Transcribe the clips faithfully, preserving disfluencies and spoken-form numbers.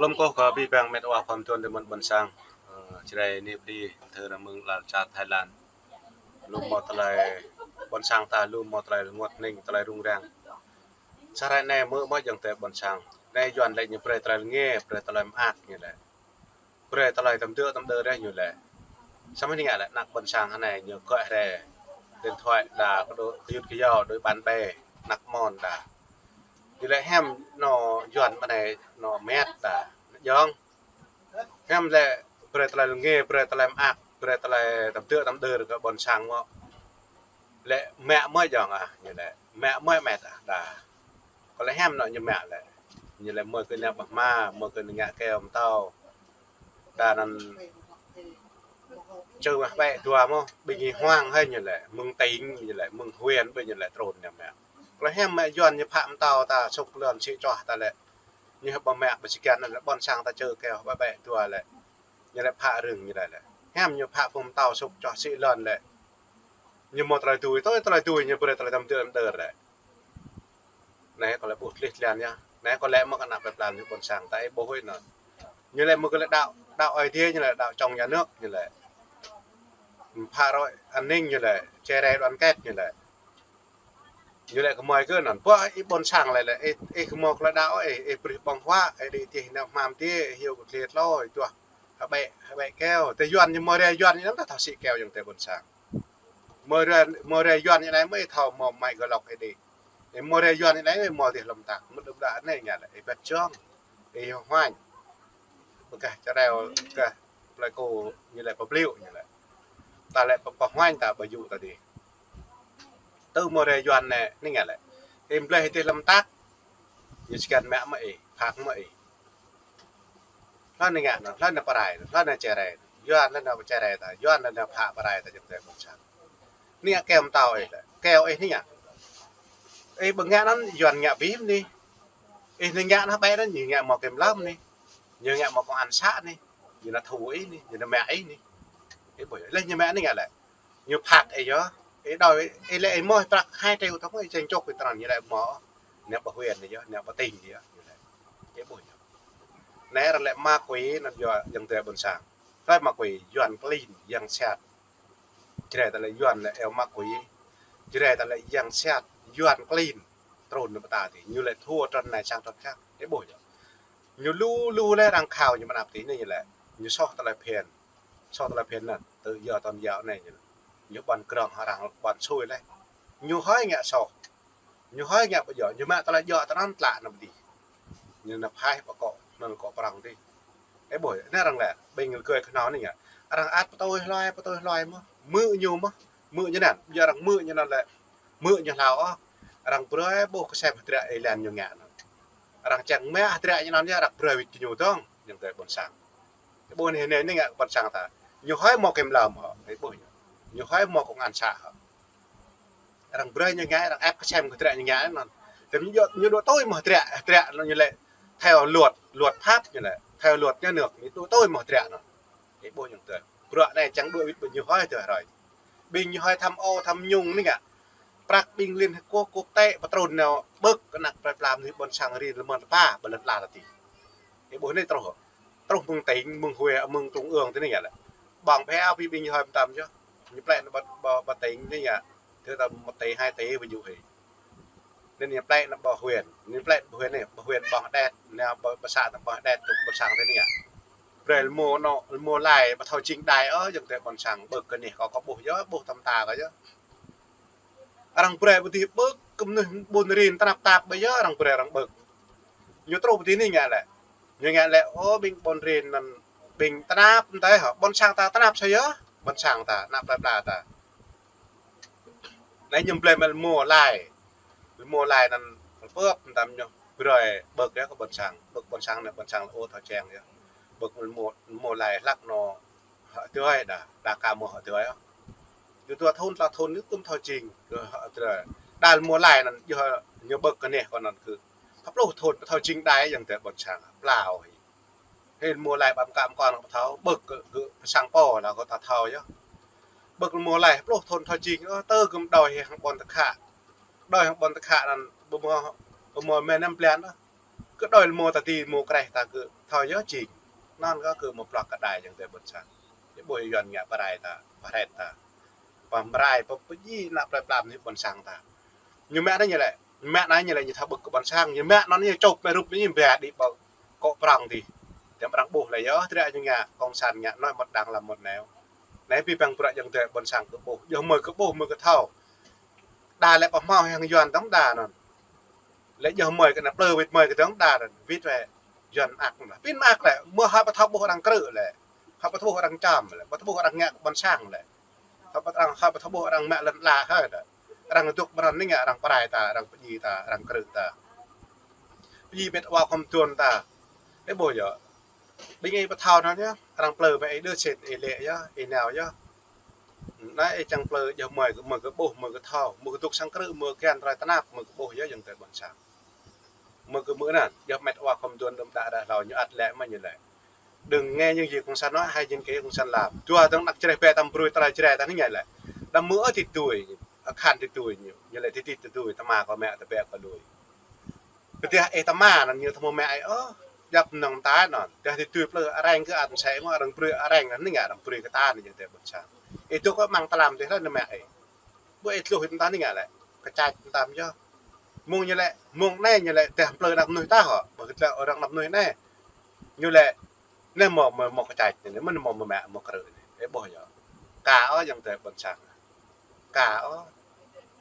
Klum kơ abih bang met wa khua mơtuan tơ mơ̆n ƀôn sang. Ơ, Jrai anai pơ đĭ, tơ rơmang lăn čar Thái Lan. Lu mơ̆ tơlơi ƀôn sang ta, lu mơ̆ tơlơi rơngot hning, tơlơi rŭng răng. Sa hrơi anai mơ̆ mơ̆ jing tơ ƀôn sang. Anai Yuan lĕ ñu brơi tơlơi rơngiă, brơi tơlơi mơak ñu lĕ. Brơi tơlơi tơm dơ̆ tơm đơr ñu lĕ. Samơ̆ ñu ngă lĕ ană ƀôn sang anai ñu kơ hrĕ điện thoại đa, kơ đu, kơ yut kơ yâo, đuaĭ bạn bè, ană mơ̆n đa. Ñu lĕ hiam nô Yuan ƀơi anai nô met đa. Jing. Hiam lĕ brơi tơlơi rơngiă, brơi tơlơi mơak, brơi tơlơi tơm dơ̆ tơm đơr kơ ƀôn sang mơ̆. Lĕ mă mơ̆ jing ah, ñu lĕ. Mă mơ̆ met ah, đa. Kơ lĕ hiam nô ñu mă lĕ. Ñu lĕ mơ̆ kơ ñu ƀah ma, mơ̆ kơ ñu ngă keo mơtâo. Đa anŭn čơ mă ƀĕ dua mơ̆, ƀing ñu huang hơi ñu lĕ, mơ̆ng tỉnh ñu lĕ, mơ̆ng huyện ƀing ñu lĕ trŭn ñu mă. Kơ lĕ hiam mă Yuan ñu phă mơtâo ta sŭk lŏn sĭ čoh ta lĕ. Ñu hơ̆ ƀu mă ƀu sĭ kiăng lĕ ƀôn sang ta čơ keo ƀĕ ƀĕ dua lĕ. Ñu lĕ phă rơ̆ng ñu lĕ lĕ. Hiam ñu phă phung mơtâo sŭk čoh sĭ lŏn lĕ. Ñu mơ̆ tơlơi tui, tui tơlơi tui, ñu brơi tơlơi tơm dơ̆ tơm đơr lĕ. Anai kơ lĕ ƀuh tơlih tơlan yơh. Anai kơ lĕ mơ̆ kơ ană plơi pla ñu ƀôn sang ta ih ƀuh ih nô. Ñu lĕ mơ̆ kơ lĕ đaŏ, đaŏ Ơi Adai ñu lĕ đaŏ čŏng nhà nước ñu lĕ. Phá rối an ninh ñu lĕ, chia rẽ đoàn kết ñu lĕ. Ñu lĕ kơmơi kơ anŭn. Pô ih ƀôn sang lĕ lĕ, ih, ih kơmơi kơ lĕ đaŏ, ih, ih brih ƀơ̆ng huă, ih đĭ tih nao hmam tih, ih hiu kơ tliê tlôi, tuah. Hơƀĕ, hơƀĕ keo. Tơ Yuan ñu mơ̆ rai Yuan ñu lăm ta thâo sĭ keo jing tơ ƀôn sang. Mơ̆ rai, mơ̆ rai Yuan ñu anai mơ̆ ih thâo mơ̆ mai gơlok ih đĭ. Ih mơ̆ rai Yuan ñu anai mơ̆ ih mơ̆ tih lŏm tăk. Mơ̆ đưm đă anai ngă lĕ, ih ƀĕt jong. Ih huañ. Ƀơkah čơreo, ƀơkah plơi kô ñu lĕ pơbliu ñu lĕ. Ta lĕ pơ, pơhuañ ta ƀu djơ̆ ta dih. Tơ mơ̆ rai Yuan anai, anai ngă lĕ. Ih blơi ih tih lŏm tăk. Ñu sĭ kiăng mă mơ̆ ih, phă mơ̆ ih. Hlơi anai ngă anŭn, hlơi anai pơrai, hlơi anai čơrai. Yuan hlơi anai čơrai ta, Yuan hlơi anai phă pơrai ta jing tơ ƀôn sang. Anai ngă keo mơtâo ih lĕ, keo ih anai ngă. Ih ƀu ngă anŭn, Yuan ngă bim anai. Ih anai ngă anŭn ƀĕ anŭn, ñu ngă mơ̆ kiểm lâm anai. Ñu ngă mơ̆ công an xã anai. Ñu nao thu ih anai, ñu nao mă ih anai. Ih ƀuh, lĕ ñu mă anai ngă lĕ. Ñu phă ih yơh. Ih đòi, ih lĕ ih mơ̆ prăk hai triệu tơ̆ng ih čeng čŏk ih tơnăn ñu lĕ mơ̆. Ñu ƀu huyện anai yơh, ñu ƀu tỉnh anai yơh. Ih ƀuh yơh. Anai arăng lĕ ma quỷ anŭn yơh jing tơ ƀôn sang. Hlơi ma quỷ, Yuan klin, yang sat. Jrai ta lĕ Yuan lĕ eo ma quỷ. Jrai ta lĕ yang sat, Yuan klin. Trŭn nao pơ ta tih, ñu lĕ thua trŭn anai sang trŭn sang. Ih ƀuh yơh. Ñu lu lu lĕ arăng khao ñu mơnăp tih anai ñu lĕ. Ñu soh tơlơi phiăn. Soh tơlơi phiăn anŭn, tơ yua tôn giáo anai ñu. Ñu ƀuăn krong arăng ƀuăn sui lĕ. Ñu hơi ngă soh. Ñu hơi ngă ƀu djơ̆, ñu mă tơlơi djơ̆ tơnăn tlă nao pơ dih. Ñu nao phaih pơ kŏ, anŭn kŏ prŏng dih. Ih ƀuh, anai arăng lĕ, ƀing gơ̆ kơnao anai ngă. Arăng ăt pơtui hloi, pơtui hloi mơ̆. Mơ̆ ñu mơ̆, mơ̆ ñu anŭn, yua arăng mơ̆ ñu anŭn lĕ. Mơ̆ ñu hlâo ôh. Arăng brơi ƀuh kơsem hơdră ih lĕ ñu ngă anŭn. Arăng čang mă hơdră ñu anŭn yơh, arăng brơi wĭt kơ ñu dơ̆ng, jing tơ ƀôn sang. Ih ƀuh anai, anai, anai ngă ƀôn sang ta. Ñu hơi mơ̆ kiểm lâm hŏ, ih ƀuh ñu. Ñu hơi mơ̆ công an xã hŏ. Arăng brơi ñu ngă, arăng ĕp kơsem kơ hơdră ñu ngă anŭn. Tơdah ñu, ñu đuaĭ tui mơ̆ hơdră, hơdră anŭn ñu lĕ theo luật, luật pháp ñu lĕ, theo luật nhà nước, ñu đuaĭ tui mơ̆ hơdră anŭn. Ih ƀuh jing tơ. Bruă anai čang đuaĭ wĭt ƀing ñu hơi tơ hrơi. Ƀing ñu hơi tham ô, tham nhũng anai ngă. Prăk ƀing Liên Hợp Quốc, quốc tế, pơtrŭn nao ƀơ̆k kơ ană plơi pla mơnuih ƀôn sang rin lơmơ̆n tơpă, ƀơi lŏn ala ta tih. Ih ƀuh anai truh. Truh mơ̆ng tỉnh, mơ̆ng huyện, mơ̆ng trung ương tơ anai ngă lĕ. Ƀơ̆ng phe ƀing, ƀing ñu hơi mơtam yơh. Ñu plĕ nao ƀơi, ƀơi, ƀơi tỉnh anai ngă. Tơ ta một tỷ, hai tỷ ƀu djơ̆ hĭ. Anŭn ñu plĕ nao ƀơi huyện. Ñu plĕ ƀơi huyện anai, ƀơi huyện ƀơ̆ng đĕt. Anai ƀơi, ƀơi xã ta ƀơ̆ng đĕt, tŭ ƀôn sang tơ anai ngă. Brơi rơmô nô, rơmô lai, ƀu thâo jing đai ôh, jing tơ ƀôn sang, ƀơ̆k kơ anai kâo, kâo ƀuh yơh, ƀuh tơm ta kâo yơh. Arăng brơi ƀu dih ƀơ̆k kơ mơnuih ƀun rin tơnap tap ƀu djơ̆, arăng brơi arăng ƀơ̆k. Ñu truh ƀu dih anai ngă lĕ. Ñu ngă lĕ, ơ, ƀing ƀun rin anŭn, ƀing tơnap mơ̆n tơ hŏ, ƀôn sang ta tơnap sa yơh, ƀôn sang ta, ană plơi pla ta. Anai ñu blơi mă rơmô lai. Rơmô lai anŭn pơp mơtam ñu brơi ƀơ̆k yơh kơ ƀôn sang. Ƀơ̆k ƀôn sang anai ƀôn sang lĕ ơ thâo čeng yơh. Ƀơ̆k rơmô, rơmô lai hlăk nô hơdơi đa, đa ka mơ̆ hơdơi ôh. Ñu dua thŭn, tlâo thŭn ñu tŭm thâo jing, kơ hơdơi. Đa rơmô lai anŭn, yơh, ñu ƀơ̆k kơ anai kơ anŭn kơ. Hơpluh thŭn, ƀu thâo jing đai jing tơ ƀôn sang, plao hĭ. Hĭ rơmô lai ƀăm kăm kon ƀu thâo, ƀơ̆k kơ, kơ sang pô lĕ kơ ta thâo yơh. Ƀơ̆k rơmô lai, hơpluh thŭn thâo jing, ơ, tơ kơ mơ̆ đòi hăng ƀôn tơkhă. Đòi hăng ƀôn tơkhă anŭn, ƀu mơ̆, ƀu mơ̆ mơnăm blan ôh. Kơ đôi mô ta ti mô kreh ta kơ thâo yơh jing. Năn kơ kơ mô plăk kơ đai jing tơ ƀôn sang. Yơh ƀuh Yuan ngă pơrai ta, pơret ta. Pơrai pơpơji nă plơi plam ni ƀôn sang ta. Ñu mă nă ñu lĕ, mă nă ñu lĕ ñu thâo ƀơ̆k kơ ƀôn sang, ñu mă năn ñu čŏp mă rup ñu bia đĭ ƀơ̆ kŏ prong ti. Tơm arăng ƀuh lĕ yơh, tơdră ñu ngă, kông san ngă, nói một đằng làm một nẻo. Nai pi păng prăk jing tơ ƀôn sang kơ ƀuh, yơh mơi kơ ƀuh, mơi kơ thâo. Đa lĕ pơhmâo hăng Yuan tơm đa năn. Lĕ yơh mơi kơ nă plư wĭt mơi kơ tơm đa năn. Wĭt wĕ Yuan ak nă. Pin mă ak lĕ, mơi hơi pơthâo ƀuh arăng krư̆ lĕ. Hơi pơthâo ƀuh arăng čăm lĕ. Pơthâo ƀuh arăng ngă kơ ƀôn sang lĕ. Hơi pơthâo arăng, hơi pơthâo ƀuh arăng mă lŏn ala hơi đa. Arăng dŏ mơran ni ngă arăng pơrai ta, arăng pơji ta, arăng krư̆ ta. Pơji met wa khŏm tuan ta. Ê ƀuh yơh. Ƀing ih pơthâo năn yơh. Arăng plư mă ih đơ sĭt ih lĕ yơh, ih nao yơh. Nai ih čang plư yơh mơi kơ, mơi kơ ƀuh, mơi kơ thâo, mơi kơ dŏ sang krư̆, mơi kơ kian rai tơnap, mơi kơ ƀuh yơh jing tơ ƀôn sang. Mơi kơ mơ̆ năn, yơh met wa khŏm tuan đơm đă đa hlâo ñu ăt lĕ mă ñu lĕ. Đừng nghe những gì cộng sản nói, hãy nhìn cái cộng sản làm. Dua tơng năk čreh bĕ tăm brui tơlơi čreh ta ni ngă lĕ. Đăm mơ̆ ơ ti tui, akhan ti tui ñu, ñu lĕ ti ti ti tui, tơma kơ mă tơbĕ kơ lui. Kơ tiah ih tơma năn ñu tơmô mă ih ơ, djăp nŏng ta năn. Tiah ti tui plư arăng kơ ăn sĕ mơ̆ arăng brui arăng năn ni ngă arăng brui kơ ta năn jing tơ ƀôn sang. Ih dŏ kơ măng tơlam tiah năn mă ih. Ƀuh ih tluh ih ta ni ngă lĕ. Kơčăč ta mơ̆ yơh. Mông ñu lĕ, mông nai ñu lĕ, tiah plư năk mơnuih ta hŏ. Ƀuh kơ tơlơi arăng năk mơnuih nai. Ñu lĕ, nai mơ̆, mơ̆, mơ̆ kơčăč nai, mơ̆, mơ̆, mơ̆ mă, mơ̆ krư̆ nai. Ê ƀuh yơh. Ka ơ jing tơ ƀôn sang. Ka ơ.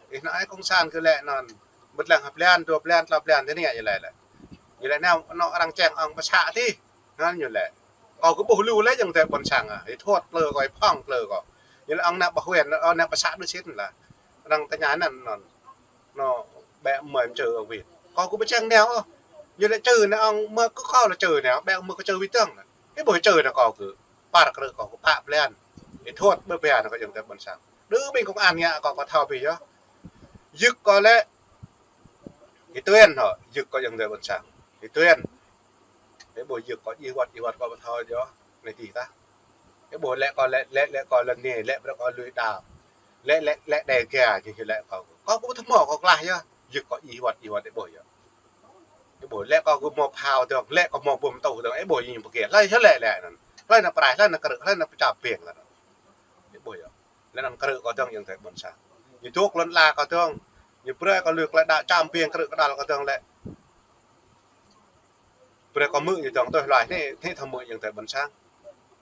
Ih nă ai kông san kơ lĕ năn. Bơ̆t lăng hăp blan, dua blan, tlâo blan, tơ ni ngă ñu lĕ lĕ. Ñu lĕ nao, nao arăng čang ong pơsă ti. Năn ñu lĕ. Kâo kơ ƀuh lu lĕ jing tơ ƀôn sang ah. Ih thuăt plư kâo, ih phŏng plư kâo. Ñu lĕ ong nao ƀah wen, ong nao pơsă đơ sĭt lah. Arăng tơña năn năn. Nô, ƀĕ mơi mơčơ ong wĭt. Kâo kơ ƀu čang nao ôh. Ñu lĕ čơ nao ong mơi kơ kâo lĕ čơ nao, ƀĕ mơi kơ čơ wĭt dơ̆ng. Ih ƀuh čơ nao kâo kơ. Păr krư̆ kâo kơ pă blan. Ih thuăt ƀơ bia năn kơ jing tơ ƀôn sang. Đơ ƀing kông an ngă kâo kơ thâo ƀi yơh. Yơk kâo lĕ. Ih tuan hŏ, yơk kâo jing tơ ƀôn sang. Ih tuan. Ê ƀuh yơk kâo ih wăt, ih wăt kâo pơthâo yơh. Nai ti ta. Ê ƀuh lĕ kâo lĕ, lĕ, lĕ kâo lĕ nai, lĕ brơi kâo lui đao. Lĕ, lĕ, lĕ đe gea jing lĕ kâo. Kâo kơ ƀu tơmâo kâo klah yơh. Yơk kâo ih wăt, ih wăt ê ƀuh yơh. Ê ƀuh lĕ kâo kơ mâo phao dơ̆ng, lĕ kâo mâo bom tôh dơ̆ng. Ê ƀuh jing pơkĕ. Hlơi, hlơi lĕ lĕ năn. Hlơi nao pơrai, hlơi nao krư̆, hlơi nao pơčam ping lĕ năn. Ê ƀuh yơh. Lĕ năn krư̆ kâo dơ̆ng jing tơ ƀôn sang. Ñu dŏ lŏn ala kâo dơ̆ng. Ñu brơi kâo lui klĕ đa čam ping krư̆ kơdăl kâo dơ̆ng lĕ. Brơi kâo mơ̆ ñu dơ̆ng tơh hluai nai, nai thâo mơ̆ jing tơ ƀôn sang.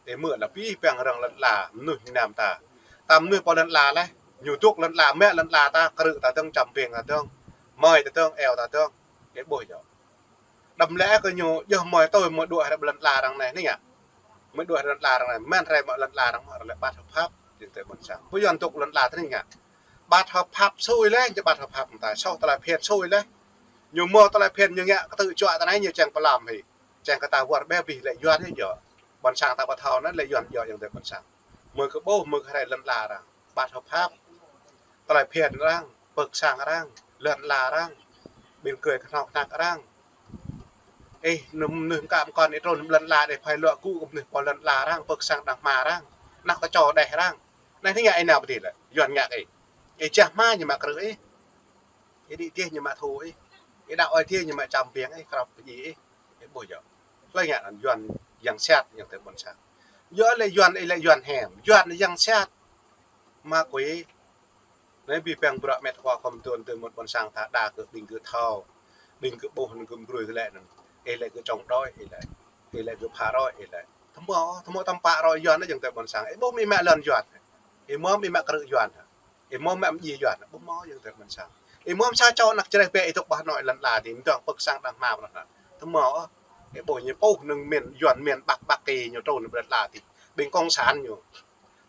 Ê mơ̆ lĕ pih păng răng lŏn ala, mơnuih nam ta. Ta mơnuih pơ lŏn ala lĕ, ñu dŏ lŏn ala, mă lŏn ala ta, krư̆ ta dơ̆ng, čam ping ta dơ̆ng, mơi ta dơ̆ng, eo ta dơ̆ng. Ê ƀuh yơh. Đăm lĕ kơ ñu, yơh mơi tui mơi đuaĭ rai ƀơi lŏn ala arăng nai, ni ngă. Mơi đuaĭ rai lŏn ala arăng nai, mơ̆n rai mă lŏn ala arăng mă, arăng lĕ ƀăt hơp hăp, jing tơ ƀôn sang. Ƀu Yuan dŏ lŏn ala ta ni ngă. Ƀăt hơp hăp sui lĕ, jing ƀăt hơp hăp ta, soh tơlơi phiăn sui lĕ. Ñu mâo tơlơi phiăn ñu ngă kơ tơ̆ čuă ta nai ñu čang pơlam hĭ. Čang kơ ta wơr ƀĕ bih lĕ Yuan ñu djơ̆. Ƀôn sang ta ƀu thâo năn lĕ Yuan djơ̆ jing tơ ƀôn sang. Mơi kơ ƀuh, mơi kơ rai lŏn ala arăng. Ƀăt hơp hăp. Tơlơi phiăn arăng, pơ̆k sang arăng, lŏn ala arăng. Ƀing kơi kơhnâo kơhnăk arăng. Ih, nŭm, nŭm kăm kŏn ih trŭn lŏn ala đe phai luă gŭ kơ mơnuih pơ lŏn ala arăng, pơ̆k sang đang hma arăng. Năk ta čô đeh arăng. Nai ni ngă ih nao pơ ti lĕ, Yuan ngă kơ ih. Ih jah hma ñu mă krư̆ ih. Ih đĭ dih ñu mă thu ih. Ih đaŏ ơi dih ñu mă čam ping ih, krăp pơji ih. Ih ƀuh yơh. Hlơi ngă năn Yuan yang sat, yang tơ ƀôn sang. Yơh lĕ Yuan, ih lĕ Yuan hĕm. Yuan yang sat. Ma quỷ. Nai pih păng bruă met wa khŏm tuan tơ mơ̆n ƀôn sang ta đa kơ ƀing kơ thâo. Ƀing kơ ƀuh năn kơ brui kơ lĕ năn. Ih lĕ kơ čŏng đôi, ih lĕ. Ih lĕ kơ pha roi, ih lĕ. Tơmâo, tơmâo tăm pă roi Yuan năn jing tơ ƀôn sang. Ih ƀuh mơ̆ ih mă lŏn Yuan. Ih mâo mơ̆ ih mă krư̆ Yuan. Ih mâo mă mơji Yuan, ƀu mâo jing tơ ƀôn sang. Ih mâo sa čô năk čreh bĕ ih dŏ ƀơi Hà Nội lŏn ala ti, mơ̆ng pơ̆k sang đang hma ƀơi anŭn. Tơmâo, ih ƀuh ñu pơh nơ̆ng min, Yuan min ƀăk ƀăk kơ ñu trŭn ƀơi lŏn ala ti. Ƀing kông san ñu.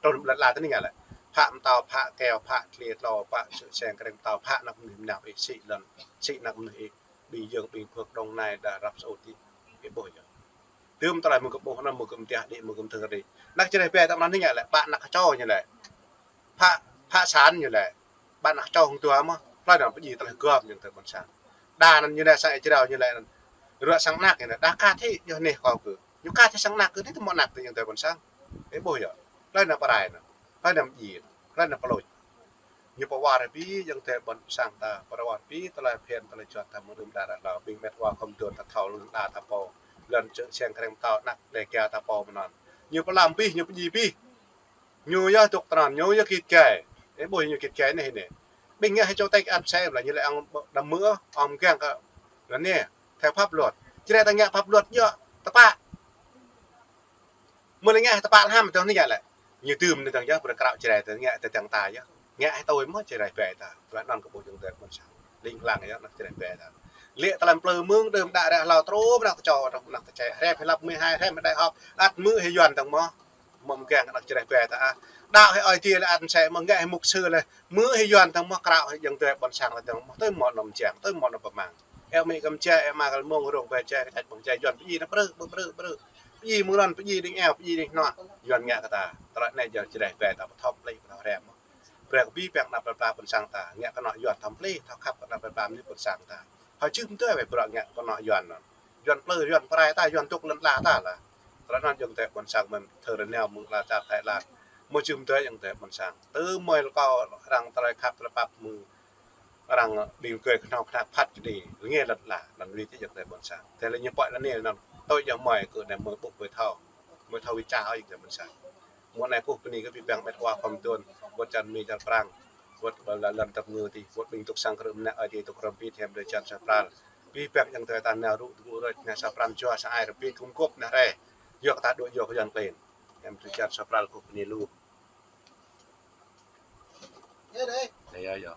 Trŭn ƀơi lŏn ala ti ni ngă lĕ. Phă mơtâo, phă keo, phă tli tlô, phă sơ̆ seng kreng mơtâo, phă năk mơnuih mơnam ih sĭ lŏn, sĭ năk mơnuih ih. Ƀing Yang, ƀing Phước Đồng Nai đa Arab Saudi. Ih ƀuh yơh. Tơm tơlơi mơ̆ng kơ ƀuh năn mơ̆ng kơ mơtiah đĭ mơ̆ng kơ mơthơ̆ng rĭ. Năk čreh bĕ tăm năn ni ngă lĕ, ƀă năk kơčô ñu lĕ. Phă, phă san ñu lĕ. Ƀă năk kơčô hăng dua mơ̆. Hlơi năn pơji tơlơi gơm jing tơ ƀôn sang. Đa năn ñu nai sang ih jrao ñu lĕ năn. Ruă sang năk ñu nai. Đa kat hĭ yơh neh kâo kơ. Ñu kat hĭ sang năk kơ neh tơmâo năk tơ jing tơ ƀôn sang. Ih ƀuh yơh. Hlơi năn pơrai năn. Hlơi năn pơji năn. Hlơi năn pơlôč. Ñu pơwar abih ayŏng adơi ƀôn sang ta, pơwar abih tơlơi phiăn, tơlơi juăt ta mơ̆ng đưm đă ră hlâo, ƀing met wa khŏm dŏ ta thâo lŏn đa ta pô, lŏn čư̆ siăng kreng pơtâo anăk đe kia ta pô mơnăn. Ñu pơlăm abih, ñu pơdjai abih. Ñu yơh dŏ tơnăn, ñu yơh git gai. Ơ, ƀuh ñu git gai anai anai. Ƀing ngă hĭ čô tĕk ăt sĕ ƀlă ñu lĕ ong đăm mơ̆, ong mơgang kơ. Anai, theo pháp luật. Jrai ta ngă pháp luật yơh, tơpă. Mơ̆ lĕ ngă hĭ tơpă lăm, tơ̆ng anai ngă lĕ. Ñu tơm anai tơ̆ng yơh, brơi krao Jrai ta ngă tơ̆ng ta yơh. Ngă hĭ tui mơ̆ Jrai ƀai ta. Tơlơi anŭn kơ ƀuh ayŏng adơi ƀôn sang. Ling lang yơh anăk Jrai ƀai ta. Lĕ tơlơi plư mơ̆ng đưm đă ră hlâo truh anăk tơčô, anăk tơčô. Hrĕp hĭ lăp mơ̆ hai, hrĕp mơ̆ đại học. Ăt mơ̆ hĭ Yuan tơ̆ng mơ̆. Mơ̆ mơgang anăk Jrai ƀai ta ah. Đaŏ hĭ Ơi Adai lĕ ăt sĕ mơ̆ ngă hĭ mục sư lĕ. Mơ̆ hĭ Yuan tơ̆ng mơ̆ krao hĭ ayŏng adơi ƀôn sang lĕ tơ̆ng mơ̆. Tui mơ̆ anăm jang, tui mơ̆ anăm pơmang. Ơ mĭ kăm jai, ơ mă kal mông rông ƀai jai, kơčăč ƀơ̆ng jai, Yuan pơdjai anŭn brư̆, brư̆, brư̆, brư̆. Pơdjai mơ̆ng anŭn, pơdjai đing eo, pơdjai đing hnuă. Yuan ngă kơ ta. Tơlơi anai jal Jrai ƀai ta pơthâo plei, pơthâo hrĕp mơ̆. Brơi kơ abih bang anăp plei pla ƀôn sang ta. Ngă kơ anŏ Yuan thâo plei, thâo khăp kơ anăp plei pla mơnuih ƀôn sang ta. Hơjưh mơ̆ tui ƀai bruă ngă kơ anŏ Yuan anŭn. Yuan plư, Yuan pơrai ta, Yuan dŏ lŏn đa ta lah. Tơlơi anŭn ayŏng adơi ƀôn sang mơ̆n thơ rơneo mơ̆ng ala čar Thái Lan. Mơ̆ jưh mơ̆ tui ayŏng adơi ƀôn sang. Tơmơi lơkâo arăng tơlơi khăp tơlơi pap mơ̆ng arăng ƀing gơ̆ kơhnâo kơhnă phat čơđi, rơngiă lŏn đa, lŏn wĭt ayŏng adơi ƀôn sang. Tơlơi ñu pơhiăp lŏn anai anŭn, tui yơh mơi kơ anai mơi ƀuh mơi thâo, mơi thâo wĭt ča ayŏng adơi ƀôn sang. Mơ̆ng anai kơkuh bơni kơ abih bang met wa khŏm dŏ, wơ̆t čar Mi čar Prang, wơ̆t ƀơi lŏn tơp ngư tih, wơ̆t ƀing dŏ sang krư̆ mơnă Ơi Adai dŏ hrŏm bĭt hiam drơi jăn sa pral. Abih bang ayŏng adơi ta nao rŭ, tơgŭ rơč, nao sa pran jua sa ai rơbit gum gŏp nao rai. Yua kơ ta dŏ yua kơ Yuan klin. Hiam drơi jăn sa pral kơkuh bơni lu. Ơ, ơ, ơ.